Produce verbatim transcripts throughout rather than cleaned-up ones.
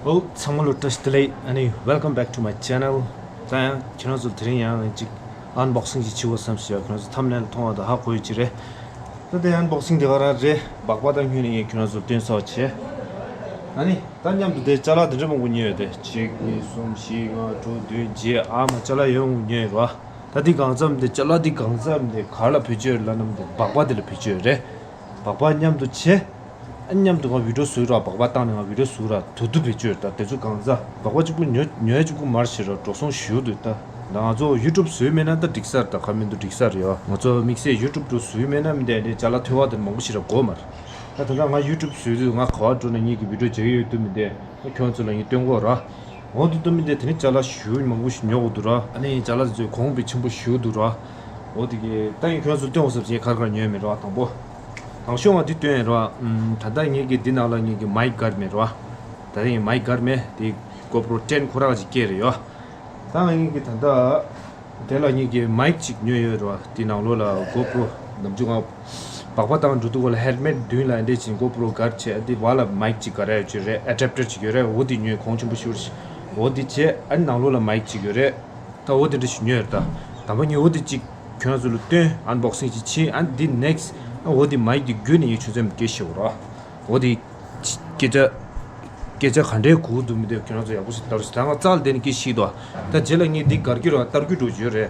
ཨོ་ཚང་མ་ལ་བཀྲ་ཤིས་བདེ་ལེགས། ཨ་ནི་welcome back to my channel། ད་ཡང་ཁྱེད་རང་ཚོ་དེ་རིང་ཡང་ཅིག་ཨན་བོག་སིང་ཅིག་བྱེད་དགོས་བསམ་ཞིག་ཡོད། ཁྱེད་རང་ཚོ་ཐམ་ནེལ་མཐོང་བ་དང་ཧ་གོ་ཡོད་ཀྱི་རེད། ད་དེ་ཨན་བོག་སིང་དེ་ག་རང་རེད། སྦག་སྦག་བཏང་ཁྱོན་ནས་ངས་ཁྱེད་རང་ཚོ་སྟོན་ཚར་བྱས། ཨ་ནི་ད་མཉམ་དུ་དེ་ཅ་ལག་དེ་འདྲ་མང་པོ་ཉོས་ཡོད་དེ། གཅིག་གཉིས་གསུམ་བཞི་ལྔ་དྲུག་བདུན་བརྒྱད། ཨ་མ་ཅ་ལག་ཡོད་མང་པོ་ཉོས་ཡོད་ར། ད་འདི་གང་ཙམ་དེ་ཅ་ལག་འདི་གང་ཙམ་དེ་ག་ལ་བེད་སྤྱོད་ལ་ནམ་དེ་སྦག་སྦག་དེ་ལ་བེད་སྤྱོད་རེད། སྦག་སྦག་མཉམ་དུ་བྱས། ཨ་མཉམ་དུ་ང་བི་ཌིའོ་བཟོས་ར། སྦག་སྦག་བཏང་ནས་ང་བི་ཌིའོ་བཟོས་ར། དུ་དུ་བེད་སྤྱོད་ད་དེ་ཚོ་གང་ཙམ་སྦག་སྦག་གཅིག་པུ་ཉོ་ཉོ་ཡ་གཅིག་པུ་མར་ཞེ་ར་འགྲོ་སོང་ཞུ་འདུག་ད་ད་ང་ཚོ་ཡུ་ཊུབ་བཟོས་མེད་ན་ད་འགྲིག་ས་རེད། ད་ཁ་མིན་དུ་འགྲིག་ས་རེད་ཡ། ང་ཚོ་དམིགས་བསལ་ཡུ་ཊུབ་དུ་བཟོས་མེད་ན་མི་འདི་འདི་ཅ་ལག་ཐོལ་བ་དེ་མང་པོ་ཞེ་ར་དགོས་མ་རེད། ད་ད་ལྟ་ང་ཡུ་ཊུབ་བཟོས་དུས་ང་ག་བ་འགྲོ་ནས་ངེད་ཀྱི་བི་ཌིའོ་མཇལ་གྱི་ཡོད་དུ་མི་འདི་ཁྱོད་ཚོ་ལ་ངས་སྟོན་གོ་ར། འོ་དེ་ལྟ་མིན་དེ་དེ་ནི་ཅ་ལག་ཞུ་མང་པོ་ཞིག་ཉོ་དགོས་འདུག་ར། ཨ་ནི་ཅ་ལག་ཚོས་གོང་འཕེལ་ཆེན་པོ་ཞུ་འདུག་ར། འོ་དེ་གི་ད་ངས་ཁྱོད་ཚོ་སྟོན་འོ་ཟེར་བྱས་ཁར་ཁར་ཉོས་མེད་ར། དང་པོ་དང་ཤོས་ང་འདི་སྟོན་ཡིན་ར། ཨམ་ད་ལྟ་ངེད་ཀྱི་འདི་ནང་ལ་ངེད་ཀྱི་མའིག་སྒར་མེད་ར། ད་ལྟ་ངས་མའིག་སྒར་མེད་དེ། གོ་པྲོ་ཊེན་ཁོ་ར་ཅིག་སྐྱེས་རེད་ཡོ། ད་ངེད་ཀྱི་ད་ལྟ། དེ་ལ་ངེད་ཀྱི་མའིག་ཅིག་ཉོས་ཡོད་རེད་བ། དེ་ནང་ལོགས་ལ་གོ་པྲོ་ནམ་རྒྱུན་ང་སྦག་སྦག་བཏང་འགྲོ་དུས་སྒང་ལ་ཧེལ་མེཊ་མདུན་ལ་འདྲེ་ཅིང་གོ་པྲོ་སྒར་བྱས། ཨ་དེ་བར་ལ་མའིག་ཅིག་སྒར་ཡ་ཡོད་ཀྱི་རེད། ཨེ་ཌབ་ཊར་ཅིག་ཡོད་རེད། འོ་དེ་ཉོས་གོང་ཆེན་པོ་ཞུ་རེད། འོ་དེ་བྱས་ཨ་ནང་ལོགས་ལ་མའིག་ཅིག་ཡོད་རེད། ད་འོ་དེ་འདྲ་ཞིག་ཉོས་ཡོད་རེད། ད་དང་པོ་ངས་འོ་དེ་ཅིག་ཁྱོད་རང་ཚོ་ལ་སྟོན། ཨན་བོག་སིང་ཅིག་བྱེད། ཨ་དེ་ནེག་སི་ཊི་འོ་དེ་མའིག་དེ་བརྒྱུད་ནས་ངས་ཆུ་ཚོད་སྐད་ཤེས་རོགས། འོ་དེ། སྐད་ཆ། སྐད་ཆ་ག་འདྲའི་གོ་འདུག་མི་འདུག་ཁྱོད་རང་ཚོ་ཡག་པོ་ཞིག་ལྟ་རོགས་ཞེས། ད་ང་རྩ་ལ་བསྡད་ནས་སྐད་ཤེས་དོ། ད་རྗེས་ལ་ངས་འདི་སྒར་གྱི་རོགས། ལྟར་རྒྱུ་འགྲོ་རྒྱུ་རེད།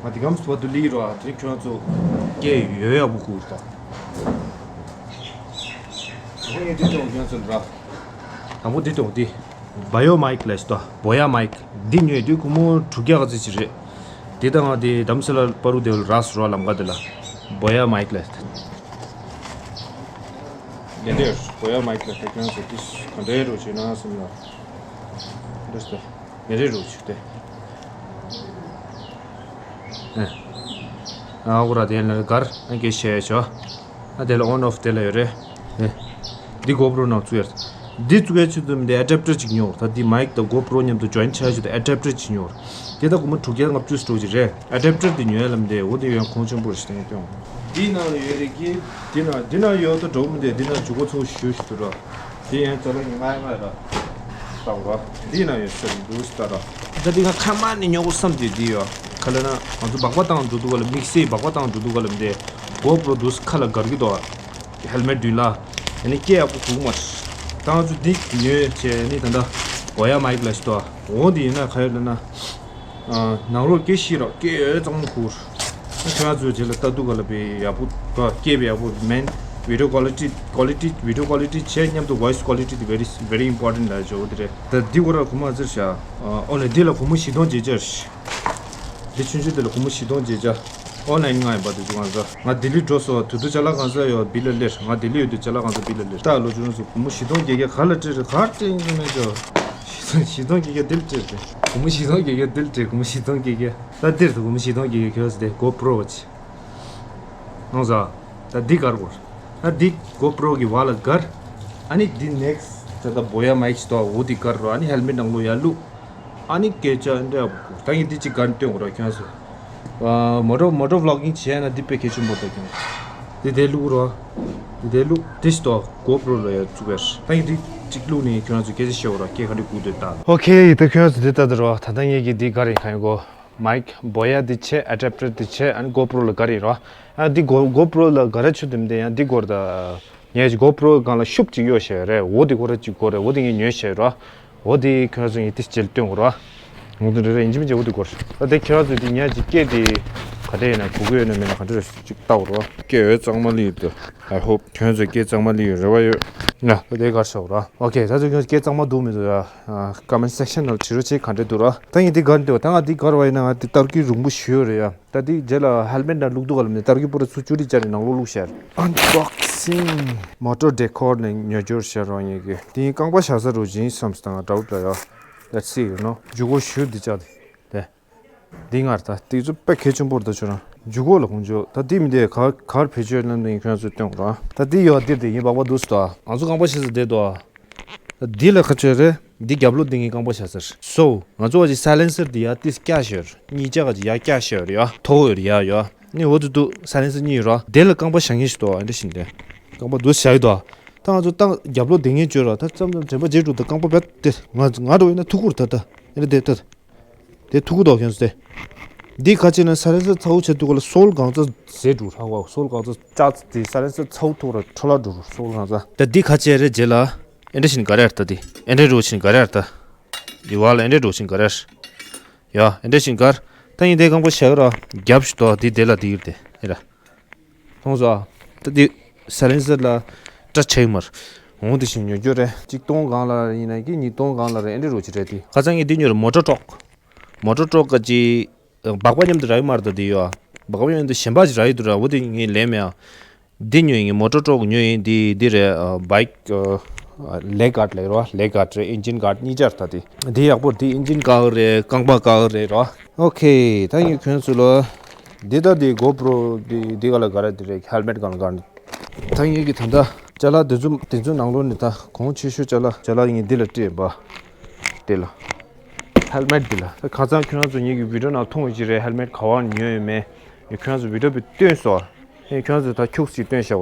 ང་འདི་གམ་སྤོ་དུ་ལི་རོགས། དེ་ཁྱོད་རང་ཚོ་སྐད་ཡོད་ཡག་པོ་གོ་རོགས། དང་པོ་ངས་འདི་སྟོན་ཁྱོད་རང་ཚོ་ལ་ར། དང་པོ་འདི་སྟོན་འདི། བ་ཡོ་མའིག་ལ་ཞིག་དོ། བོ་ཡ་མའིག་འདི་ཉོས་དུས་སྒོར་མོ་དྲུག་བརྒྱ་ག་ཚོད་ཅིག་རེད། དེ་ད་ང་དེ་དྷ་རམ་ས་ལ་པ་རུ་དེ་ལ་རག་སོང་ར། ལམ་ཁ་དེ་ལ། བོ་ཡ་མའིག་ལ། ངས་འདིར་བོ་ཡ་མའིག་ལ་ད་ཁྱོད་ཚོ་ཏིས་ག་འདྲའི་རོགས་བྱས་ན་སེམས་ལ། འདུག་སྟེ། ངས་འདིར་རོགས་བྱས་ཏེ། ཨ་ཁོ་ར་དེ་ལ་སྒར་ཨ་ཀེ་ཤེ་ཆོ། ཨ་དེ་ལ་ཨོན་ཨོཕ་དེ་ལ་ཡོད་རེད། ཨེ། འདི་གོ་པྲོ་ནང་བཙུགས་ཡོད། འདི་བཙུགས་ཡ་ཆེད་དུ་མི་འདི་ཨེ་ཌབ་ཊར་ཅིག་ཉོ། ད་འདི་མའིག་དང་གོ་པྲོ་མཉམ་དུ་ཇོ་ཡིན་ཆགས་ཆེད་དུ་ཨེ་ཌབ་ཊར་ཅིག་ཉོ། དེ་ད་སྒོར་མོ་དྲུག་བརྒྱ་ལྔ་བཅུ་ཙམ་ཅིག་རེད། ཨེ་ཌབ་ཊར་འདི་ཉོ་ཡ་ལམ་འདི་འོ་འདི་ཡང་གོང་ཆེན་པོ་རེད་ཞེས་སྟོན། འདི་ནང་ལ་ཡོད་རེད་ཀི། འདི་ནང་འདི་ནང་ཡོད་དོ་འགྲོ་མི་འདི་འདི་ནང་འཇུག་སྒོ་ཚོ་ཞུ་ཞུ་དུ་ར། དེ་ཡང་ཅ་ལག་གི་ང་ཡ་ང་ཡ་ར། ལྟ་བ་འདི་ན་ཡོད་ཟེར་འདུག་ལྟ་ར། ད་འདི་ང་ཁ་མ་ནས་ཉོ་དགོས་བསམ་དེ་འདི་ཡོད། ཁ་ལ་ན་ང་ཚོ་སྦག་སྦག་བཏང་འགྲོ་འདུག་ག་ལ། དམིགས་བསལ་སྦག་སྦག་བཏང་འགྲོ་འདུག་ག་ལ་འདི་གོ་པྲོ་འདུག་ཁ་ལ་སྒར་གི་འདུག་ཧེལ་མེཊ་མདུན་ལ་ཡ་ནི་སྐད་ཡག་པོ་གོ་གི་མ་རེད། ད་ང་ཚོ་འདི་ཉོས་བྱས་ནི་ད་ལྟ་བོ་ཡ་མའིག་ལ་ཞིག་འདུག་འོ་འདི་ཡིན་ན་ག་ཡོད་ལ་ན། ནང་ལོགས་སྐད་ཤེས་རོགས། སྐད་ཡོད་གཙང་མ་ཁུར། ཁྱོད་ཚོའི་རྗེས་ལ་ལྟ་འདུག་ག་ལ་བའི་ཡག་པོ་དོ། སྐད་པའི་ཡག་པོ་མེན། video quality quality video quality བྱས་མཉམ་དུ་voice quality དེ་very very important ལ་ཆོག་དེ་རེད། ད་འདི་གོ་ར་སྒོར་མོ་ཨ་ཙི་བཞག་ཨོ་ལེ་འདི་ལ་སྒོར་མོ་བཞི་སྟོང་བརྒྱད་བརྒྱ། འདི་ཆུང་ཆུང་དེ་ལ་སྒོར་མོ་བཞི་སྟོང་བརྒྱད་བརྒྱ། ཨོན་ལན་ང་ཡིན་པ་དེ་ཚོ་གང་ཟག་ང་ལྡི་ལི་འགྲོ་སོང་། དུས་དུ་ཅ་ལག་གང་ཟག་ཡོད་བི་ལ་ལེར། ང་ལྡི་ལི་ཡོད་དུས་ཅ་ལག་གང་ཟག་བི་ལ་ལེར། ད་ལོ་ཆུང་སོང་སྒོར་མོ་བཞི་སྟོང་བརྒྱད་བརྒྱ་ག་ལ་སྤྲད་རེད། ག་སྤྲད་ཡིན་མེད་ཅོ། བཞི་སྟོང་བཞི་སྟོང་བརྒྱད་བརྒྱ་འདི་ལ་སྤྲད་རེད། སྒོར་མོ་བཞི་སྟོང་བརྒྱད་བརྒྱ་འདི་ལ་སྤྲད། སྒོར་མོ་བཞི་སྟོང་བརྒྱད་བརྒྱ། ད་འདིར་དུ་སྒོར་མོ་བཞི་སྟོང་བརྒྱད་བརྒྱ་ཁྱོད་ཟེར་ཏེ་གོ་པྲོ་བ་ཆེ། ཨང་ཟ། ད་འདི་གར་གོ། ད་འདི་གོ་པྲོ་གི་བ་ལ་གར། ཨ་ནི་འདི་ནེག་སི་ཊི་ད་ལྟ་བོ་ཡ་མའིག་ཅི་ཏོ་འོ་འདི་གར་རོ། ཨ་ནི་ཧེལ་མེཊ་ནང་ལོ་ཡར་བླུག་ཨ་ནི་སྐད་ཆ་འདྲ་ད་ངས་འདི་གཅིག་གར་སྟོན་གོ་ར་ཁྱོད་ཚོ། མོ་ཊོ་མོ་ཊོ་བི་ལོག་གིང་བྱས་ན་འདི་དཔེ་གལ་ཆེན་པོ་ད་ཁྱོད། འདི་དེ་བླུག་རོ། འདི་དེ་བླུག་འདི་ཞིག་ཏོ་གོ་པྲོ་ལ་ཡར་བཙུགས་པས། ད་ངས་འདི་གཅིག་བླུག་ནས་ཁྱོད་ཚོ་སྐད་ཆ་བཤད་གོ་ར། སྐད་ག་འདྲ་གུག་འདོད་ད། ཨོ་ཁེ། ད་ཁྱོད་ཚོ་འདི་ལྟ་དུ་རོ། ད་ལྟ་ངས་ཀྱི་འདི་གར་ཡིན་ཁ་ཡོད་གོ། མའིག་བོ་ཡ་འདི་བྱས། ཨ་ཌབ་ཊར་འདི་བྱས། ཨ་ནི་གོ་པྲོ་ལ་གར་ཡིན་རོ། ཨ་འདི་གོ་གོ་པྲོ་ལ་གར་ཆུ་དུམ་དེ་ཡང་འདི་གོར་ད། ངས་གོ་པྲོ་སྒང་ལ་ཤུབས་ཅིག་གཡོག་བྱས་རེད། འོ་དེ་ཁོ་ར་ཅིག་གོ་རེད། འོ་དེ་ངས་ཉོས་བྱས་རོ། འོ་དེ་ཁྱོད་ཚོ་ངས་དེ་རྗེས་ལ་སྟོན་གོ་རོ། འོ་དེ་རེ་རེ་ཡིན་གཅིག་མིན་གཅིག་འོ་དེ་གོ་རེད། ད་དེ་ཁྱོད་ཚོ་དེ་ཉ་ཅིག་སྐད་དེ་ག་འདྲ་ཡིན་ན་གོ་གི་ཡོད་ན་མེད་ན་ག་འདྲ་རེད་ཅིག་ལྟ་གོ་རོ། སྐད་ཡོད་གཙང་མ་ལི་ཡོད་དེ། I hope ཁྱོད་ཚོ་སྐད་གཙང་མ་ལི་ཡོད་རེ་བ་ཡོད། ང་ད་དེ་གར་ཤོག་རོ། ཨོ་ཁེ། ད་ཚོ་ཁྱོད་ཚོ་སྐད་གཙང་མ་འདུག་མི་འདུག་ཡ། ཀོ་མེན་སེག་ཤན་ནང་བྲིས་རོགས་བྱེད། ག་འདྲ་འདུག་རོ། ད་ངས་དེ་གར་འདུག་ད་ང་དེ་གར་བ་ཡིན་ན་ང་དེ་ལྟར་གི་རུང་པོ་ཞུ་ཡོད་རེད་ཡ། ད་དེ་རྗེས་ལ་ཧེལ་མེཊ་ནང་བླུག་འདུག་ག་ལབ་ནས་ཏར་གི་པུ་ར་ཚུར་བཅུ་རིག་བཅར་ནས་ནང་ལོགས་བླུགས་ཤར། Unboxing Motor Decor ནས་ཉོ་རྒྱུར་ཤར་རོ་ངེད་ཀྱི། དེ་རྐང་པ་བཞག་ས་རུ་ཇིན་སམ་སི་དང་འདྲ་བོ་འདྲ་ཡོ། Let's see you know འཇུག་སྒོ་ཞུ་འདི་ཅག་དེ། དེ་འདི་ངར་ད་དེ་ཚོ་དཔེ་གལ་ཆེན་པོར་ད་ཆུ་རང་འཇུག་སྒོ་ལ་ཁོང་ཚོ་ད་དེ་མི་དེ་གར་གར་བེད་སྤྱོད་ལམ་དེ་ཁྱོད་ཚོ་སྟོན་རོགས། ད་དེ་ཡོ་དེ་དེ་ཡིན་པག་པ་འདུག་སྟོ། ང་ཚོ་རྐང་པ་བཞག་ས་དེ་དོ། འདི་ལ་ཁ་ཆོས་རེད། འདི་རྒྱབ་ལོགས་འདི་ངའི་རྐང་པ་བཞག་ས་རེད། So ང་ཚོ་བ་ཅིག་སའི་ལེན་སར་འདི་ཡར་ཏིས་བཀྱག་ཤོར། གཉིས་ཆ་ག་ཅིག་ཡར་བཀྱག་ཤོར་ཡ། མཐོ་བོ་ཡོད་ཡ་ཡོ། ནི་འོ་དུ་དུ་སའི་ལེན་སར་གཉིས་ཡོད་ར། དེ་ལ་རྐང་པ་བཞག་མཁན་ཞིག་འདུག་ཨ་འདྲ་བཞིན་དེ། རྐང་པ་འདུག་བཞག་ཡོད་དོ། ད་ང་ཚོ་ཏང་རྒྱབ་ལོག་དེ་ངས་བཅོས་ར། ད་ཙམ་ཙམ་དྲན་པ་བརྗེད་འགྲོ། ད་རྐང་པ་བེད་དེ་ང་ང་འགྲོ་ཡིན་ན་ཐུག་ཁུར་ད་ད་ཨེ་རེད་དེ་ད་དེ་ཐུག་གུ་དོག་ཁྱོད་ཚོ་དེ། འདི་ཁ་ཕྱེ་ན་སའི་ལེན་སར་ཚ་བོ་ཆེ་འདུག་ག་ལ། སོལ་གང་ཚ་ཟེ་འགྲོ་ར་བ། སོལ་གང་ཚ་ཅག་དེ་སའི་ལེན་སར་ཚ་བོ་ཐུག་ར་འཕྲོ་ལ་འགྲོ་ར་སོལ་གང་ཚ། ད་འདི་ཁ་ཕྱེ་རེ་རྗེས་ལ་ཨེ་འདྲ་བཞིན་ག་རེ་ཡར་ད་དེ་ཨེ་འདྲ་འགྲོ་བཞིན་ག་རེ་ཡར་ད། འདི་བ་ལ་ཨེ་འདྲ་འགྲོ་བཞིན་ག་རེ་ཡར། ཡ་ཨེ་འདྲ་བཞིན་གར། ད་ཡིན་དེ་རྐང་པ་ཞག་ར་རྒྱབ་ཞུ་དོ་འདི་དེ་ལ་འདི་ཡིར་དེ་ཨེ་ར། མཐོང་སོང་ཨ། ད་འདི་སའི་ལེན་སར་ལ་སྐྲ་ཆག་མར། འོང་དེ་བཞིན་ཉོ་རྒྱུ་རེད། གཅིག་སྟོང་གང་ལ་ཡིན་ན་གི་གཉིས་སྟོང་གང་ལ་རེད། ཨེ་འདྲ་རོ་ཅི་རེད་དེ། ཁ་སང་ངས་འདི་ཉོས་རེད། མོ་ཊ་ཀྲོག་མོ་ཊ་ཀྲོག་ག་ཅི། སྦག་སྦག་མཉམ་དུ་རག་གི་མ་རེད་ད་དེ་ཡོ། སྦག་སྦག་མཉམ་དུ་གཞན་པ་ཅིག་རག་ཡོད་དུ་ར། འོ་དེ་ངས་ལེན་མེད་ཨ། འདི་ཉོས་ཡིན། མོ་ཊ་ཀྲོག་ཉོས་ཡིན། འདི་འདི་རེད། བའིཀ་ལེག་གྷར་ཌི་ལབ་རོ། ལེག་གྷར་ཌི་རེད། ཨིན་ཇིན་གྷར་ཌི་གཉིས་ཆར་ད་དེ། འདི་ཡག་པོ། འདི་ཨིན་ཇིན་བཀག་རེད། རྐང་པ་བཀག་རེད་རོ། ཨོ་ཁེ། ད་ངས་ཁྱོད་ཚོ་ལ་འདི་ད་འདི་གོ་པྲོ་འདི་འདི་ག་ལ་ག་ར་འདི་རེད། ཧེལ་མེཊ་གང་ལ་ག་ར། ད་ངས་ཀྱི་ད་ད་ཅ་ལག་དེ་ཚོ་དེ་ཚོ་ནང་ལོགས་ནས་ད་གོང་ཆེ་ཤོས་ཅ་ལག་ཅ་ལག་ངས་འདི་ལ་སྤྲད་པ་དེ་ལ། ཧེལ་མེཊ་འདི་ལ། ད་ཁ་སང་ཁྱོད་རང་ཚོ་ངེད་ཀྱི་བི་ཌིའོ་ནང་མཐོང་ཡོད་ཀྱི་རེད། ཧེལ་མེཊ་ག་བ་ཉོས་ཡོད་མེད། ངས་ཁྱོད་རང་ཚོ་བི་ཌིའོ་བི་སྟོན་སོང་། ངས་ཁྱོད་རང་ཚོ་ད་ཁྱུག་ཅིག་སྟོན་བཞག་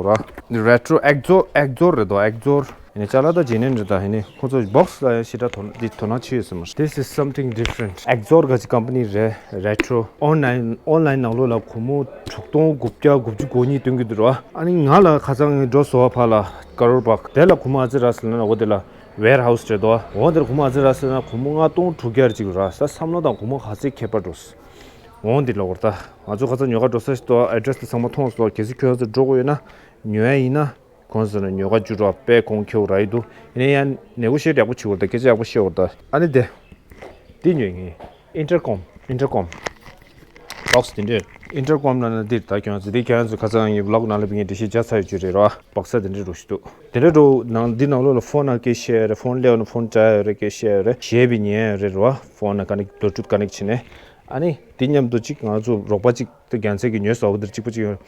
ར། རེ་ཊྲོ་ཨེག་ཛོ་ཨེག་ཛོ་རེད་དོ། ཨེག་ཛོ་ཡིན་ནས་ཅ་ལག་ད་ཇེ་ནན་རེད། ད་ཡིན་ནས་ཁོ་ཚོ་བོག་སི་ལ་ཡང་ཞེ་དྲག་དོ་སྣང་འདི་དོ་སྣང་ཆེ་ཡོད་ས་མ་རེད། This is something different. ཨེག་ཛོ་ག་ཅི་ཀམ་པ་ནི་རེད། རེ་ཊྲོ་ཨོན་ལན་ཨོན་ལན་ནང་ལོགས་ལ་སྒོར་མོ་དྲུག་སྟོང་དགུ་བརྒྱ་དགུ་བཅུ་གོ་གཉིས་སྟོན་གྱི་འདུག་ར། ཨ་ནི་ང་ལ་ཁ་སང་ངས་འགྲོ་སོང་བ་ཕ་ལ་ཀ་རོར་བྷག་དེ་ལ་སྒོར་མོ་ཨ་ཙི་ར་སི་ལ་ན་འོ་དེ་ལ། ཝེར་ཧའུ་སི་རེད་དོ། འོ་འདིར་སྒོར་མོ་ཨ་ཙི་ར་ཟེར་ན་སྒོར་མོ་ལྔ་སྟོང་དྲུག་བརྒྱ་ཅིག་ར། ས་བསམ་བློ་དང་སྒོར་མོ་ག་ཚད་ཁྱད་པར་འགྲོ། འོ་འདི་ལོག་ར་ད། ང་ཚོ་ཁ་ཚ་ཉོ་ག་འགྲོ་ས་ཞིག་དོ། ཨེ་ཌི་རེ་སི་དེ་ཚང་མ་མཐོང་སོང་། གལ་སྲིད་ཁྱོད་ཚོ་འགྲོ་དགོས་ཡོད་ན་ཉོ་ཡ་ཡིན་ན་གོང་ཟེར་ན་ཉོ་ག་རྒྱུ་ར་དཔེ་གོང་ཁེའུ་ར་ཡི་འདུག་ཡིན་ན་ཡང་ནེ་གོ་ཤི་ཡེཊ་ཡག་པོ་བྱེད་དགོས་ར་ད། སྐད་ཆ་ཡག་པོ་བཤད་དགོས་ར་ད། ཨ་ནི་དེ། འདི་ཉོས་ངས། ཨིན་ཊར་ཀོམ། ཨིན་ཊར་ཀོམ། བོག་སི་དེ་འདྲས། ཨིན་ཊར་ཀོམ་ལབ་ན་འདིར་ད་ཁྱོད་ཚོ་འདི་ཁྱོད་ཚོ་ཁ་སང་ངའི་བི་ལོག་ནང་ལ་བི་ངས་འགྲེལ་བཤད་བརྒྱབ་ཚར་ཡོད་རྒྱུ་རེད་རོ། བོག་སི་དེ་འདྲས་འགྲོ་ཞིག་འདུག་དེ་འདྲས་འགྲོ་ནང་འདི་ནང་ལོགས་ལ་ཕོན་ནང་སྐད་བཤད་ཡོད་རེད། ཕོན་སླེབས་ནས་ཕོན་བཅག་ཡོད་རེད། སྐད་བཤད་ཡོད་རེད། གཞས་བི་ཉན་ཡོད་རེད་རོ། ཕོན་ནང་ཀ་ནེག་བླུ་ཊུཐ་ཀ་ནེག་བྱས་ནས། ཨ་ནི་འདི་མཉམ་དུ་གཅིག་ང་ཚོ་རོགས་པ་གཅིག་ཏུ་རྒྱལ་མཚན་གྱི་ཉོས་སོ་བ་འདིར་གཅིག་པ་གཅིག་ཡོད།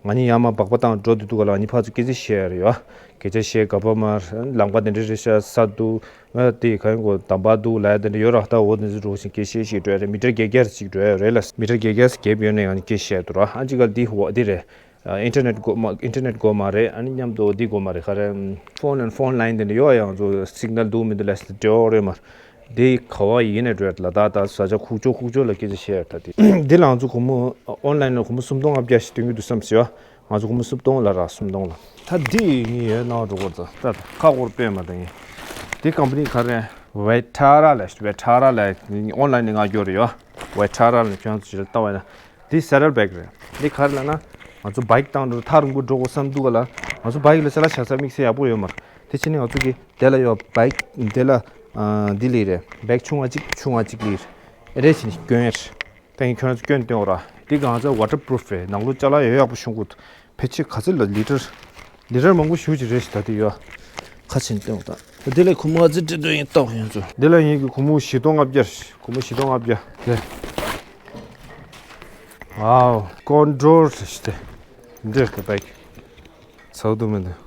ང་གཉིས་ཡར་མར་སྦག་སྦག་བཏང་འགྲོ་དུས་འདུག་ག་ལ། ང་གཉིས་ཕར་ཚུར་སྐད་ཆ་བཤད་ཡོད་རེད་ཡོ། སྐད་ཆ་བཤད་ག་པ་མར་ལམ་ཁ་དེ་འདྲས་རེད་ཤག་ས་འདུག་ང་དེ་ག་ཡོང་གོ་དམ་པ་འདུག་ལ་ཡ་དེ་འདྲ་ཡོད་ར། ད་འོ་དེ་ཚོ་འགྲོ་བཞིན་སྐད་བཤད་བཤད་འགྲོ་ཡ་རེད། མི་ཊར་བརྒྱད་བརྒྱ་ཅིག་འགྲོ་ཡ་རེད་ལ། མི་ཊར་བརྒྱད་བརྒྱ་ཅིག་བརྒྱབ་ཡོད་ནས་ང་གཉིས་སྐད་བཤད་འདུག་ར། ཨ་ཅི་ག་འདི་འོ་འདི་རེད། ཨ་ཨིན་ཊར་ནེཊ་དགོས་མ་ཨིན་ཊར་ནེཊ་དགོས་མ་རེད། ཨ་ནི་མཉམ་དུ་འདི་དགོས་མ་རེད། ག་རེ། ཕོན་ཨེན་ཕོན་ལ་ཡིན་དེ་འདྲ་ཡོད་ཡ། ང་ཚོ་སིག་ནལ་འདུག་མི་འདུག་ལ་སི་འབྲེལ་བ་རེད་མ་རེད། འདི་ག་བ་ཡིན་ནས་འགྲོ་ཡ་ལ་ད་ད་ས་ཆ་ཁུག་ཀྱོག་ཁུག་ཀྱོག་ལ་སྐད་ཆ་བཤད་ཡ་ད་དེ། འདི་ལ་ང་ཚོ་སྒོར་མོ་ཨོན་ལན་ལ་སྒོར་མོ་སུམ་སྟོང་ལྔ་བརྒྱ་ཞིག་སྟོན་གྱི་འདུག་བསམ་ཟེར་བ། ང་ཚོ་སྒོར་མོ་སུམ་སྟོང་ལ་རག་སུམ་སྟོང་ལ། ད་འདི་ངས་ཡོད་ནའོ་འགྲོ་གོ་ད་ད་ཁ་སྐོར་དཔེ་མ་ད་ངས། འདི་ཀམ་པ་ནི་ག་རེ། ཝེ་ཊ་ར་ལ་ཝེ་ཊ་ར་ལ་ཨོན་ལན་ནས་ང་སྐྱོར་རེད་ཡོ། ཝེ་ཊ་ར་ལ་ཁྱོད་ཚོ་ཞིག་ལ་ལྟ་བ་ཡིན་ན། འདི་སེ་ཌལ་བེག་རེད། འདི་ག་རེ་ལབ་ན། ང་ཚོ་བྷའིཀ་བཏང་འགྲོ་ཐག་རིང་པོ་འགྲོ་དགོས་བསམ་འདུག་ག་ལ། ང་ཚོ་བྷའིཀ་ལ་ཅ་ལག་བཞག་ས་དམིགས་བསལ་ཡག་པོ་ཡོད་མ་རེད། དེ་ཕྱིན་ནས་ང་ཚོ་གི་དེ་ལ་ཡོད་བྷའིཀ་དེ་ལ། ཨ་འདི་ལས་རེད། བེག་ཆུང་བ་གཅིག་ཆུང་བ་གཅིག་ལས་རེད། ཕྱིན་ནས་སྐྱོན་ཡ་རེད། ད་ངས་ཁྱོད་རང་ཚོ་སྐྱོན་སྟོན་འོ་ར། འདི་གང་ཚ་ཝ་ཊར་པུ་རུཕ་རེད། ནང་ལོགས་ཅ་ལག་ཡོད་ཡག་པོ་ཤོང་གི་འདུག་ཕལ་ཆེར་ག་ཚོད་ལ་ལི་ཊར། ལི་ཊར་མང་པོ་ཞེ་པོ་ཅིག་རེད་ཤག་ད་དེ་ཡོད། ཁ་ཕྱིན་སྟོན་འོ་ད། འདི་ལ་སྒོར་མོ་ཨ་ཙི་སྤྲད་འདོད་ཡིན་ལྟོས་ཡོང་ཚོ། འདི་ལ་ངེད་ཀྱི་སྒོར་མོ་བཞི་སྟོང་ལྔ་བརྒྱ་རེད། སྒོར་མོ་བཞི་སྟོང་ལྔ་བརྒྱ་རེད། ཝའོ། ཀོན་ཌོར་ཞིག་སྟེ། འདིར་ད་བེག་ཚ་བོ་འདུག་མི་འདུག་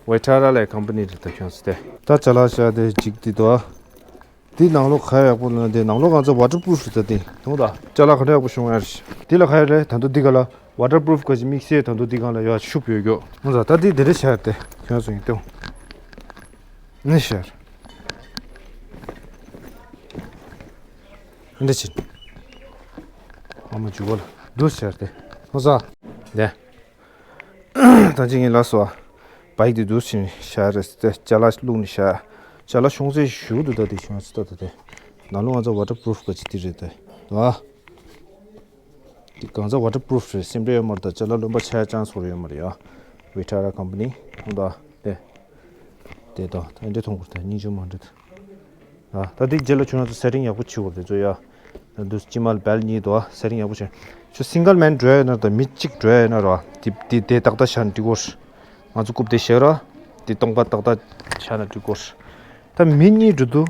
ཝེ་ཊ་ར་ལའི་ཀམ་པ་ནི་རེད་ད་ཁྱོད་ཚོ་དེ། ད་ཅ་ལག་ཤ་དེ་གཅིག་འདི་དོ། འདི་ནང་ལོགས་ག་ཡག་པོ་ལ་འདི་ནང་ལོགས་གང་ཚ་ཝ་ཊར་པུ་རུཕ་རེད་ད་འདི། མཐོང་ད། ཅ་ལག་ག་འདྲ་ཡག་པོ་ཤོང་ཡ་རེད། འདི་ལ་ག་ཡ་རེད་ད་དུང་འདི་ག་ལ། ཝ་ཊར་པུ་རུཕ་ག་ཅི་དམིགས་བསལ་ད་དུང་འདི་གང་ལ་ཡ་ཤུབས་ཡོད་རྒྱུ། མཐོང་ད། ད་འདི་དེ་འདྲ་ཤར་ཏེ་ཁྱོད་ཚོ་ཡིན་ཏེ། ནི་ཤར། འདི་ཕྱིན། ཨ་མ་འཇུ་ག་ལ་འདུག་ཤར་ཏེ། མཐོང་ས། འདི། ད་ཅི་ངས་ལབ་སོང་ཨ། བྷའིཀ་དེ་འདུག་ཕྱིན་ཤར་རེད་ཟེར་ཏེ་ཅ་ལག་བླུགས་ནས་ཤར། ཅ་ལག་ཤོང་ཚད་ཞུ་འདུག་ད་དེ་ཤོང་ཚད་ད་ད་དེ། ནང་ལོགས་ང་ཚོ་ཝ་ཊར་པུ་རུཕ་ག་ཅི་དེ་རེད་ད། ཨ། དེ་གང་ཚ་ཝ་ཊར་པུ་རུཕ་རེད། སེམས་ཁྲལ་ཡོད་མ་རེད་ད། ཅ་ལག་རློན་པ་ཆགས་ཡ་ཅན་སོགས་ཡོད་མ་རེད་ཡ། ཝེ་ཊ་ར་ཀམ་པ་ནི་ཧོང་ད་དེ། དེ་ད་ད་འདྲེ་མཐོང་གོ་ད་སྙིང་རྗེ་མ་འདྲེ་ད། ད་དེ་རྗེས་ལ་ཁྱོད་རང་ཚོ་སེ་ཊིང་ཡག་པོ་བྱེད་དགོས་རེད་ཚོ་ཡ། ད་འདུག་སྤྱི་མ་ལ་བེལ་གཉིས་འདུག་ཨ། སེ་ཊིང་ཡག་པོ་བྱེད། ཁྱོད་སིང་གལ་མེན་འགྲོ་ཡ་ཡིན་ན་ད་མི་གཅིག་འགྲོ་ཡ་ཡིན་ན་ར། དེ་དེ་དེ་ཏག་ཏག་བཞག་ནས་འགྲིག་གོ། ང་ཚོ་རྐུབ་དེ་བཞག་ར། དེ་སྟོང་པ་ཏག་ཏག་བཞག་ན་འགྲིག་གོ། ད་མི་གཉིས་འགྲོ་འདུག་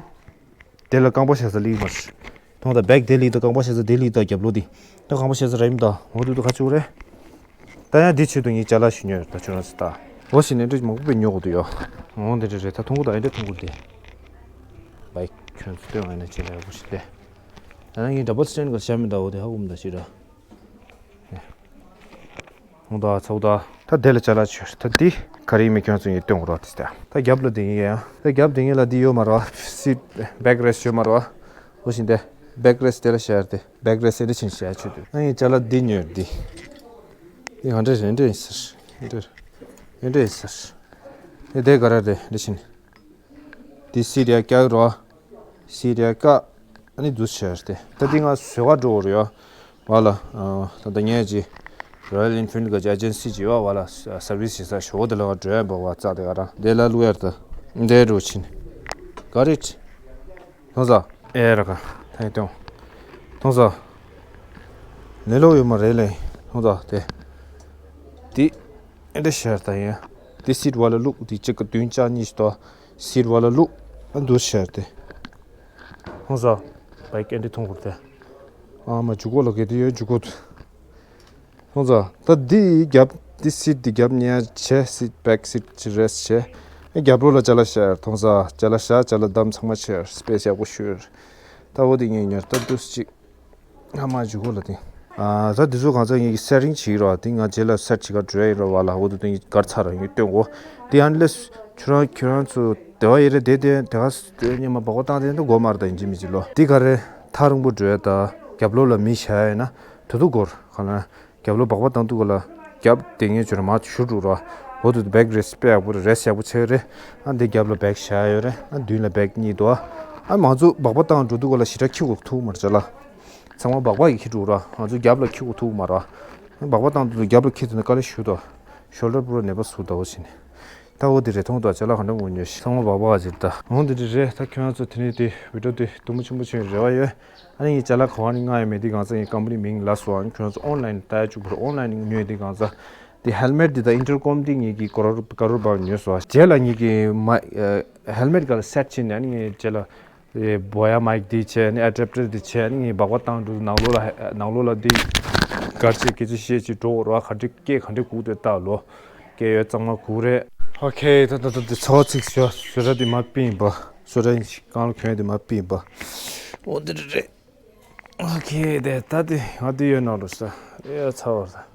དེ་ལ་རྐང་པ་བཞག་ས་ལིག་མ་རེད། མཐོང་ད་བེག་དེ་ལིག་ད་རྐང་པ་བཞག་ས་དེ་ལིག་ད་རྒྱབ་ལོགས་དེ། ད་རྐང་པ་བཞག་ས་ར་ཡིན་ད་འོ་དུ་དུ་ཁ་ཆུ་རེད། ད་ཡང་འདི་ཆེད་དུ་ངས་ཅ་ལག་ཞིག་ཉོས་ཡོད་ད་ཁྱོད་རང་ཚོ་ད། འོ་ཞིག་ནས་འདྲི་མང་པོ་པས་ཉོ་དགོས་འདུག་ཡོ། འོ་འདི་འདྲ་རེད་ད་མཐོང་གོ་ད་ཡིན་འདྲ་མཐོང་གོ་དེ། བེག་ཁྱོད་ཚོ་སྟོན་ཡོང་ན་ཅི་ལ་ཡག་པོ་ཞིག་སྟེ། ད་ནང་གི་ཌབ་བལ་སི་ཊེན་ག་བཞག་མི་འདྲ་བོ་དེ་ཧ་གོ་མི་འདུག་ཞིག་ར། ཧོང་ད་ཚ་བོ་ད། ད་དེ་ལ་ཅ་ལག་ཆོས་ད་འདི། ག་རེ་ཡིན་མིན་ཁྱོད་ཚོ་ངས་སྟོན་དགོས་རོགས་དེ་ལྟ། ད་རྒྱབ་ལ་དེ་ཡིན་ཡ། ད་རྒྱབ་དེ་ངས་ལ་འདི་ཡོད་མ་རོགས། སིཊ་བེག་རེ་སི་ཡོད་མ་རོགས། འོ་བཞིན་དེ་བེག་རེ་སི་དེ་ལ་བཞག་དེ་བེག་རེ་སི་དེ་འདྲ་ཆེན་བཞག་ཆོད་དུས། ཨ་ངས་ཅ་ལག་འདི་ཉོས་འདི། འདི་ག་འདྲ་རེད། འདྲ་ཡིན་ཟེར། འདྲ་རེད། འདྲ་ཡིན་ཟེར། འདི་དེ་ག་རེ་རེད་འདྲ་ཆེན། འདི་སིཊ་ཡ་བཀྱག་རོགས། སིཊ་ཡ་བཀག་ཨ་ནི་འདུག་བྱས་ཏེ། ད་འདི་ང་བཟོ་ག་འགྲོ་བར་ཡོད། བ་ལ། ད་ལྟ་ངས་ཀྱི་Royal Enfield གི་ཨེ་ཇེན་སི་ཅིག་ཡོད་བ་ལ། སར་བི་སི་བྱེད་ས་ཞོགས་དེ་ལ་ང་འགྲོ་ཡ་འབབ་བ་རྩ་དེ་ག་རང་དེ་ལ་བླུག་ཡར་ད། འདས་འགྲོ་ཕྱིན། ག་རེད། ཐོང་ས། ཨེ་ར་ག་ཐང་ཏོང་། ཐོང་ས། ལེ་ལོ་ཡོད་མ་རེད་ལེ། ཐོང་ས་དེ། འདི། ཨེ་འདྲ་ཤར་ད་ཡ། འདི་སིཊ་བ་ལ་བླུག་འདི་གཅིག་ག་བདུན་ཅག་གཉིས་ཤིག་ཏོ། སིཊ་བ་ལ་བླུག་ཨ་འདུག་ཤར་ཏེ། ཧོང་ས། བའིཀ་ཨེ་འདྲ་མཐོང་གོ་ཏེ། ཨ་མ་ཇུ་གོ་ལ་གེ་དེ་ཡོད་ཇུ་གོ། ཧོང་ས། ད་འདི་རྒྱབ་འདི་སིཊ་འདི་རྒྱབ་ཉལ་བྱས་སིཊ་བེག་སིཊ་ཅི་རེས་བྱས། ཨེ་རྒྱབ་ལོགས་ལ་ཅ་ལག་ཤར་ཐོང་ས་ཅ་ལག་ཤར་ཅ་ལག་བསྡམས་ཚང་མ་ཤར་སི་པེ་སི་ཡག་པོ་ཤོར། ད་འོ་དེ་ངས་ཉར་ད་འདུག་ཅིག་ཨ་མ་ཇུ་གོ་ལ་དེ། ཨ་ད་དེ་ཚོ་གང་ཚ་ངེད་ཀྱི་སེ་ཊིང་བྱེད་ཀྱི་རོགས། དེ་ང་རྗེས་ལ་སེཊ་བྱེད་ག་འགྲོ་ཡ་ཡིན་རོགས་བ་ལ། འོ་དེ་དོན་གྱི་གར་ཚར་ར་ཡོད་སྟོན་གོ། དེ་ཨན་ལེས་ཁྱོད་རང་ཁྱོད་རང་ཚོ་དེ་བ་ཡེ་རེད་དེ་དེ་དེ་ག་སྙེ་མ་སྦག་པ་བཏང་དེ་འདྲ་གོ་མ་རེད་ད་ཡིན་གཅིག་མིན་གཅིག་ལོ། དེ་ག་རེ་ཐག་རིང་པོ་འགྲོ་ཡ་ད་རྒྱབ་ལོགས་ལ་མི་བཞག་ཡ་ཡིན་ན་དུ་དུ་གོར་ག་ལ། རྒྱབ་ལོགས་སྦག་པ་བཏང་དུས་ག་ལ་རྒྱབ་དེ་ངས་ཁྱོད་རང་མ་ཞུ་འགྲོ་རོགས། འོ་དེ་བེག་རེས་པེ་ཡག་པོ་རེད། རེས་ཡག་པོ་ཆེ་རེད། ཨ་འདི་རྒྱབ་ལ་བེག་བཞག་ཡོད་རེད། ཨ་མདུན་ལ་བེག་གཉིས་འདུག་ཨ་མ་ཚོ་སྦག་པ་བཏང་འགྲོ་དུས་ག་ལ་ཞེ་དྲག་ཁྱི་གོ་ཐུག་མ་རེད་ཅ་ལག་ཚང་མ་སྦག་སྦག་གིས་འཁྱེར་འགྲོ་ར། ང་ཚོ་རྒྱབ་ལ་འཁྱེར་དགོས་ཐུག་མ་ར། སྦག་སྦག་བཏང་དུས་རྒྱབ་ལ་འཁྱེར་ཐུབ་ན་དཀའ་ལས་ཞུ་དོ། ཤོལ་ཌར་པུ་ར་ནད་པ་ཟུར་ཟླ་བོ་བྱས་ནས། ད་འོ་དེ་རེད་མཐོང་དོ་ཅ་ལག་ག་འདྲ་ངོ་ཉོས་ཤིག་ཚང་མ་སྦག་སྦག་ཅིག་ད། འོ་འདི་འདྲ་རེད། ད་ཁྱོད་རང་ཚོ་དེ་ནས་དེ་བི་ཌིའོ་དེ་དུམ་བུ་ཆེན་པོ་ཆེན་རེ་བ་ཡོད། ཨ་ནི་ངས་ཅ་ལག་ག་བ་ནས་མངགས་ཡོད་མེད་དེ་གང་ཚ་ངས་ཀམ་པ་ནི་མིང་ལ་སོ་ཨ་ནི་ཁྱོད་རང་ཚོ་ཨོན་ལན་ལྟ་ཡ་བཅུག་པར་ཨོན་ལན་ནས་ཉོས་དེ་གང་ཚ། དེ་ཧེལ་མེཊ་དེ་དང་ཨིན་ཊར་ཀོམ་དེ་ངེད་ཀྱི་ཀ་རོར་ཀ་རོར་བ་ཉོས་སོ། རྗེས་ལ་ངེད་ཀྱི་མ་ཧེལ་མེཊ་ག་ལ་སེཊ་བྱས་ནས་ཨ་ནི་ངས་རྗེས་ལ། ཨེ་བོ་ཡ་མའིཀ་འདི་བྱས་ནི་ཨ་ཌེབ་ཊར་འདི་བྱས་ནི་ངས་སྦག་སྦག་བཏང་འགྲོ་ནང་ལོགས་ལ་ནང་ལོགས་ལ་འདི་གར་ཅིག་སྐད་ཆ་བཤད་ཅིག་འགྲོ་རོགས། ག་འདྲ་སྐད་ག་འདྲ་གུག་དེ་ལྟ་ལོ། སྐད་ཡོད་གཙང་མ་གུག་རེད། ཨོ་ཁེ། ད་ད་ད་འདི་ཚོ་ཚིག་ཞོ་ཞོ་ར་འདི་མ་པིན་པ་ཞོ་ར་ཡིན་ཞིག་གང་ལ་གྱོན་འདི་མ་པིན་པ། འོ་འདི་རེད། ཨོ་ཁེ། དེ་ད་འདི་ང་འདི་ཡོད་ནང་ལོ་ས་ཡོད་ཚ་བར་ད།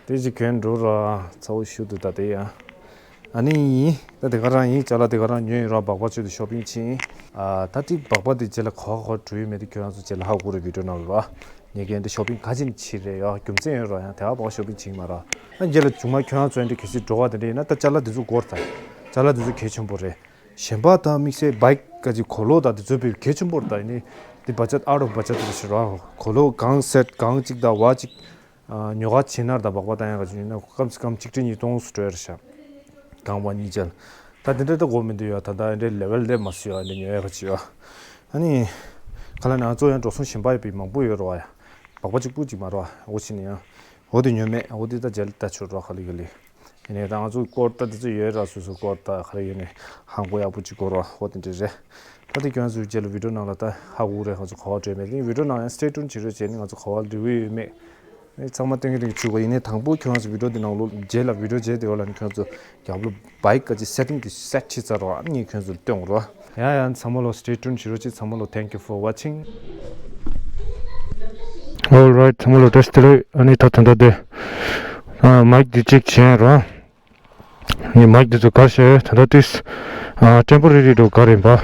དེ་ཅིག་གྱོན་འགྲོ་ར་ཚ་བོ་ཤུ་དུ་ད་དེ་ཡ། ཨ་ནི་ཡིན། ད་དེ་ག་རང་ཡིན་ཅ་ལག་དེ་ག་རང་ཉོས་ཡིན་ར་སྦག་སྦག་ཆུ་དུ་ཤོ་པིང་ཕྱིན། ཨ་ད་དེ་སྦག་སྦག་དེ་རྗེས་ལ་ག་བ་ག་བ་འགྲོ་ཡོད་མེད་དེ་ཁྱོད་རང་ཚོ་རྗེས་ལ་ཧ་གོ་རེ་བི་ཌིའོ་ནང་ལ་ར། ངས་ཀྱི་འདི་ཤོ་པིང་ག་ཅིན་ཕྱིན་རེད་ཡ་རྒྱུ་མཚན་ཡོད་ར་ཡང་དེ་ག་སྦག་སྦག་ཤོ་པིང་ཕྱིན་མ་ར། ཨ་རྗེས་ལ་ཇུང་མ་ཁྱོད་རང་ཚོ་ཡང་འདི་གལ་སྲིད་འགྲོ་བ་དེ་འདྲ་ཡིན་ན་ད་ཅ་ལག་དེ་ཚོ་སྐོར་ད། ཅ་ལག་དེ་ཚོ་གལ་ཆེན་པོ་རེད། གཞན་པ་དང་དམིགས་བསལ་བའིཀ་ག་ཅིག་གོ་ལོག་དང་དེ་ཚོ་བེད་གལ་ཆེན་པོ་རེད། ད་ཡིན་ནི་འདི་བ་ཅད་ཨའོ་ཊི་ཨོཕ་བ་ཅད་དེ་ཞིག་ར། གོ་ལོག་གང་སེཊ་གང་གཅིག་དང་བ་གཅིག་ཉོ་ག་ཕྱིན་ན་དང་སྦག་སྦག་བཏང་ཡག་ག་ཅིག་ཡིན་ན་སྐམ་སེ་སྐམ་གཅིག་ཁྲི་ཉིས་སྟོང་སུ་སྤྲོད་རེད་ཤག་གང་བ་གཉིས་ཅན། ད་དེ་འདྲ་ད་གོ་མི་འདུག་ཡ། ད་ད་འདྲའི་ལེ་ཝལ་ལས་མ་སུ་ཡ་འདི་ཉོ་ཡག་ག་ཅིག་ཡ། ཨ་ནི་ག་ལ་ན་ང་ཚོ་ཡང་འགྲོ་སོང་གཞན་པ་ཡོད་པའི་མང་པོ་ཡོད་ར་བ་ཡ། སྦག་སྦག་གཅིག་པུ་གཅིག་མ་ར་བ་འོ་ཕྱིན་ཡ། འོ་དེ་ཉོ་མེད་འོ་དེ་ད་རྗེས་ལ་ད་ཆུ་ར་ག་ལི་ག་ལི། ཡིན་ནའི་ད་ང་ཚོ་སྐོར་ད་དེ་ཚོ་ཡོད་ར་སོ་སོ་སྐོར་ད་ག་རེ་ཡོད་ནའི་ཧང་གོ་ཡག་པོ་ཅིག་སྐོར་བ་ཧོ་དེ་འདྲ་རེད། ད་དེ་ཁྱོད་ཚོའི་རྗེས་ལ་བི་ཌིའོ་ནང་ལ་ད་ཧ་གོ་རེད། ང་ཚོ་ག་བ་འགྲོ་མེད་དེ་བི་ཌིའོ་ནང་ཡང་སི་ཊེ་ཊུན་བྱེད་རོགས་བྱས་ནས་ང་ཚོ་ག་བ་རི་ཝིའུ་ཡོད་མེད་ནི་ཚང་མ་སྟོན་གི་སྟོན་གི་བཅུག་ག་ཡིན་ནའི་དང་པོ་ཁྱོད་ཚོ་བི་ཌིའོ་དེ་ནང་ལོ་རྗེས་ལ་བི་ཌིའོ་རྗེས་དེ་བ་ལ་ནི་ཁྱོད་ཚོ་རྒྱབ་ལོ་བའིཀ་ག་ཅི་སེ་ཊིང་དེ་སེཊ་བྱེད་ཚར་རོགས། ཨ་ནི་ངས་ཁྱོད་ཚོར་སྟོན་རོགས། ཡ་ཡ་ཚང་མ་ལོ་སི་ཊེ་ཊུན་བྱེད་རོགས་བྱེད། ཚང་མ་ལོ་thank you for watching། Alright ཚང་མ་ལོ་བཀྲ་ཤིས་བདེ་ལེགས། ཨ་ནི་ད་ད་ལྟ་དེ་ཨ་མའིཀ་འདི་ཅིག་བྱས་རོགས། ངས་མའིཀ་འདི་ཚོ་ག་བྱས་ད་ལྟ་ཏིས་ཨ་ཊེམ་པོ་རེ་རི་འགྲོ་ག་རེ་ཡིན་པ།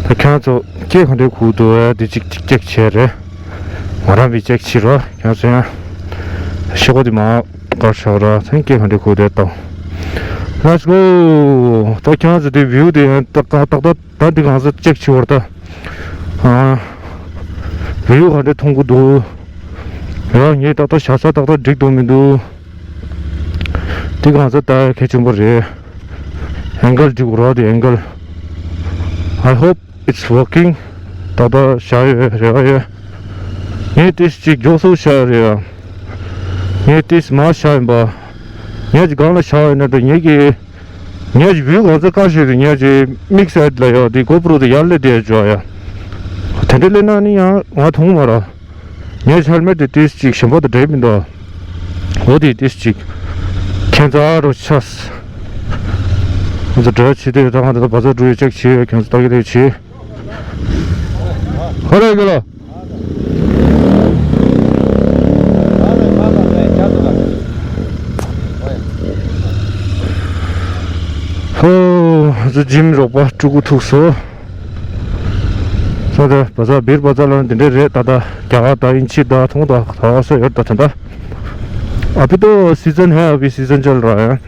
ད་ཁྱེད་ཚོ་སྐད་ག་འདྲའི་གུག་འདུག་ཨ་འདི་ཅིག་ཅིག་ཅེག་བྱས་རེད། ང་རང་བི་ཅེག་བྱེད་རོགས། ཁྱེད་ཚོ་ཡང་ཤོག་གུ་འདི་མ་གར་བཞག་རོགས། ཚང་སྐད་ག་འདྲའི་གུག་དེ་ལྟ། Let's go། ད་ཁྱེད་ཚོ་དེ་བིའུ་དེ་ཡང་ཏག་ཏག་ཏག་ཏག་ད་འདི་གང་ས་ཅེག་བྱེད་བར་ད། ཨ་བིའུ་ག་འདྲའི་མཐོང་གི་འདུག་ཡ་ངས་ཏག་ཏག་བཞག་ས་ཏག་ཏག་འགྲིག་འདུག་མི་འདུག་འདི་གང་ས་ད་གལ་ཆེན་པོ་རེད། ཨེང་གལ་འགྲིག་རོགས་དེ་ཨེང་གལ། I hope it's working། ཏག་ཏག་བཞག་ཡོད་རེ་བ་ཡོད། ངས་ཏིས་ཅིག་མགྱོགས་སུ་བཞག་ཡོད་རེད་ཡ། ངས་ཏིས་མ་བཞག་ཡིན་པ། ངས་ཅིག་སྒང་ལ་བཞག་ཡོད་ན་འགྲོ་ངས་ཀྱི། ངས་ཅིག་བིའུ་གང་ས་བཀག་ཞིག་རེད། ངས་ཅིག་དམིགས་བསལ་ལ་ཡོད་དེ་གོ་པྲོ་དེ་ཡར་སླེབས་བསྡད་འཇོག་ཡ། དེ་འདྲ་སླེབས་ན་ནི་ཡང་ང་མཐོང་མ་ར། ངས་ཧེལ་མེཊ་དེ་ཏིས་ཅིག་གཞན་པ་དང་འདྲེས་མི་འདུག་འོ་དེ་ཏིས་ཅིག་ཁྱེད་ཚོ་ཨ་རོ་ཆས། ང་ཚོ་འདྲ་བྱེད་དུས་ད་ང་ད་ལྟ་བ་ཚ་འགྲོ་ཡོད་ཅེག་བྱེད་ཡོད། ཁྱེད་ཚོ་ལྟ་གི་དེ་བྱེད། ཧ་ར་གི་ལ། ཧ་ར་ཧ་ར་ཧ་ར་ཧ་ར། ཁོ་ཚོ་ཇིམ་རོགས་པ་སྤྲུལ་སྐུ་ཐུག་སོ། ས་དེ་བ་ས་བིར་བ་ས་ལ་འདི་འདྲས་རེད། ད་ད་རྒྱ་གར་དང་དབྱིན་ཇི་དང་ཐོང་དང་ད་བ་ས་ཡོད་ད་ད་ད། अभी तो सीजन है, अभी सीजन चल रहा है।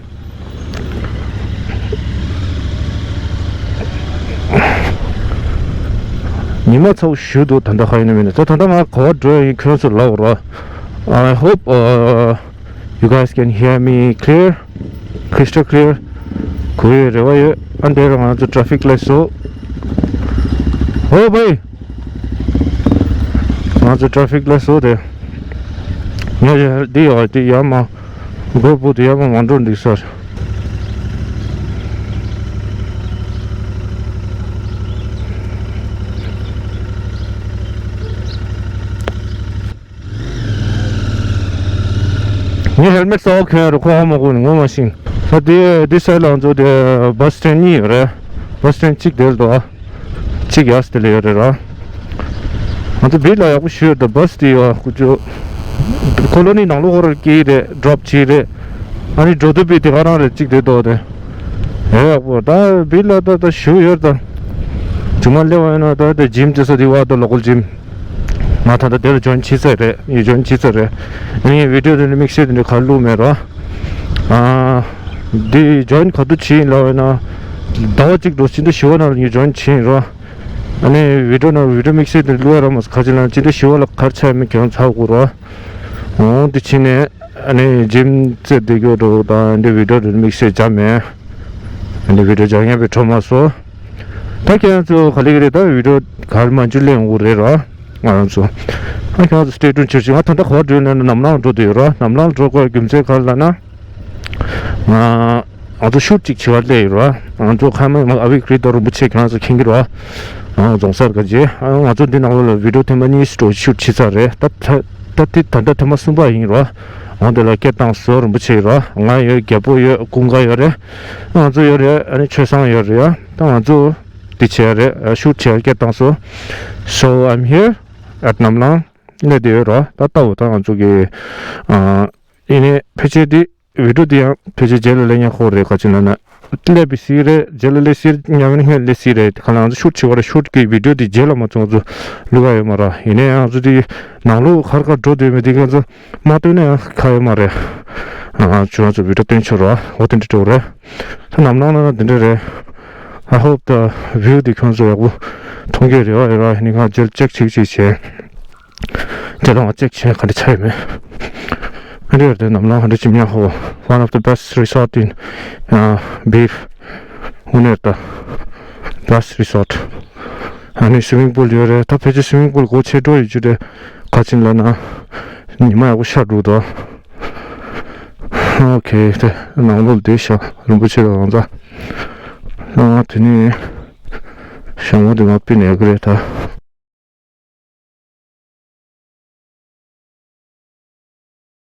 ཉི་མ་ཚ་བོ་ཞུ་འདུག་ད་ལྟ་ཧ་ཡིན་ན་མིན་ན། ད་ད་ལྟ་ང་ག་བ་འགྲོ་ཡིན་ཁྱོད་ཚོ་ལབ་རོགས། I hope uh, you guys can hear me clear, crystal clear. གོ་ཡོད་རེ་བ་ཡོད། ཨ་འདིར་ང་ཚོ་traffic light བཟོ། ཧོ་བའི། ང་ཚོ་traffic light བཟོ་དེ། ངས་ཡ་འདི་ཡོད་འདི་ཡར་མ། GoPro དེ་ཡར་མ་མ་འགྲོ་འདུག་ས། ངས་ཧེལ་མེད་གསར་པ་གྱོན་ཡོད་རེད། ཁོ་ཧ་མ་གོ་ནས་ངོ་མ་ཤེས། ས་དེ་དེ་སའི་ལང་ཚོ་དེ་bus stand གཉིས་ཡོད་རེད། bus stand གཅིག་དེར་འདུག་ཨ། གཅིག་ཡར་དེ་ལ་ཡོད་རེད་ར། ང་ཚོ་བིར་ལ་ཡག་པོ་ཞུས་ཡོད་ད། bus དེ་ཡོད་ཀུ་ཅོ། ཁོ་ལོ་ནི་ནང་ལོགས་ཁོ་ར་སྐྱེལ་རེད། drop བྱེད་རེད། ཨ་ནི་འགྲོ་དུས་བིར་དེ་ག་རང་རེད། གཅིག་དེ་འདུག་དེ། ཡ་ཡག་པོ་ད་བིར་ལ་ད་ད་ཞུ་ཡོད་ད། ཇུ་མ་སླེབས་པ་ཡིན་ན་ད་དེ་ཇིམ་དེ་ས་དེ་བ་ད་local gym། ང་ད་ལྟ་དེ་ལ་join བྱེད་ཚར་རེད། ངས་join བྱེད་ཚར་རེད། ངས་video དེ་ནི་དམིགས་བསལ་དེ་འདྲ་ག་བླུགས་མེད་རོ། ཨ། འདི་join ག་དུས་བྱེད་ཡིན་ལབ་ཡིན་ན། ཟླ་བ་གཅིག་འགྲོ་སྤྱི་ཟླ་བཞི་པ་ནང་ལ་ངས་join བྱེད་ཡིན་རོ། ཨ་ནི་video ནང་video དམིགས་བསལ་དེ་བླུགས་ཡ་ར་མ་ཁ་ཅིག་ལ་སྤྱི་ཟླ་བཞི་པ་ལ་ག་རེ་ཆགས་ཡོད་མེད་ཁྱེད་རང་ཚ་དགོས་རོ། འོང་འདི་ཕྱིན་ནས་ཨ་ནི་gym རྩེད་བསྡད་རྒྱུ་འགྲོ་དང་འདི་video དེ་དམིགས་བསལ་བྱ་མེད། འདི་video སྦྱང་ཡག་པའི་འཕྲོ་མ་སོ། ད་ཁྱེད་རང་ཚོ་ག་ལེ་ག་ལེ་ད་video གར་མ་འཇུ་ལེན་འུ་རེད་ར། ང་རང་ཚོ་ཨ་ཁྱེད་རང་ཚོ་stay tuned བྱེད་ཅིག་ང་ད་ལྟ་ག་པར་འགྲོ་ཡོད་ན་ནམ་ལངས་འགྲོ་བསྡད་ཡོད་ར། ནམ་ལངས་འགྲོ་དགོས་རྒྱུ་མཚན་ག་རེ་ལབ་ན། ང་ང་ཚོ་shoot ཅིག་བྱེད་པར་སླེབས་ཡོད་ར། ང་ཚོ་ཁ་མ་ཨ་བི་ཀྲི་ཏོ་རིན་པོ་ཆེ་ཁྱེད་རང་ཚོ་མཁྱེན་གྱི་ར། ང་རྫོང་སར་ག་རྗེས་ང་ཚོ་འདི་ནང་ལོགས་ལ་video ཐེངས་མ་གཉིས་འགྲོ་shoot བྱེད་ཚར་རེད། ད་ད་ད་དེ་ད་ལྟ་ཐེངས་མ་གསུམ་པ་ཡིན་ར། འོང་དེ་ལ་སྐད་བཏང་སོ་རིན་པོ་ཆེ་ཡོད་ར། ང་ཡོད། རྒྱལ་པོ་ཡོད། ཀུན་དགའ་ཡོད་རེད། ང་ཚོ་ཡོད་རེད། ཨ་ནི་ཆོས་བཟང་ཡོད་རེད་ཡ། ད་ང་ཚོ་འདི་བྱས་རེད། shoot བྱས་སྐད་བཏང་སོ། So I'm here at ནམ་ལངས་གནས་བསྡད་ཡོད་ར། ད་ལྟ་བུ་ད་ང་ཚོ་གི་ཨ་ཡིན་ནའི་ཕལ་ཆེར་འདི་video འདི་ཡང་ཕལ་ཆེར་རྗེས་ལ་ལེན་ཡག་ཁོ་རེད། ག་ཅི་ལབ་ན་སླེབས་པའི་སྲིད་རེད། རྗེས་ལ་སླེབས་སྲིད། ཉམས་ལེན་སྔོན་སླེབས་སྲིད་རེད། ག་ལ་ང་ཚོ་shoot བྱེད་པ་རེད། shoot གི་video འདི་རྗེས་ལ་མ་ཚོང་ཚོ་ལུག་ག་ཡོད་མ་ར། ཡིན་ནའི་ང་ཚོ་འདི་ནང་ལོགས་གར་གར་འགྲོ་འདོད་མེད་འདི་ང་ཚོ་མ་སྟོན་ན་ཡང་ཁ་ཡོད་མ་རེད། ང་ཚོ་ང་ཚོ་video སྟོན་ཆོག་ར། འོ་དེ་འདྲ་འགྲོ་རེད། ད་ནམ་ལངས་ན་འདི་འདྲ་རེད། I hope the view འདི་ཁྱོད་ཚོ་ཡག་པོ་མཐོང་གི་རེད་བ། ཡོད་ར། ཡིན་ནའི་ང་རྗེས་ལ་check བྱེད་ཅིག་བྱས། དེ་ལ་ང་ཅེག་བྱས་ག་འདྲ་ཆགས་ཡོད་མེད། ཨ་འདྲ་ཡོད་དེ་ནམ་ལངས་ག་འདྲ་ཅིག་ཉག་ཧོ། One of the best resort in uh, Bir. དངོས་གནས་ད་best resort. ཨ་ནི་swimming pool ཡོད་རེད། ད་ཕལ་ཆེར་swimming pool སྒོ་ཕྱེ་འགྲོ་ཡོད་རྒྱུ་རེད། ག་ཅིག་ལབ་ན་ཉི་མ་ཡག་པོ་ཤར་འགྲོ་འདུག Okay དེ་ནང་ལོགས་བསྡད་ཤག་རིན་པོ་ཆེ་ལ་རང་ཚ། ཨ་དེ་ནས་ཞྭ་མོ་དེ་མར་ཕུད་ནས་ཡག་གི་རེད་ད།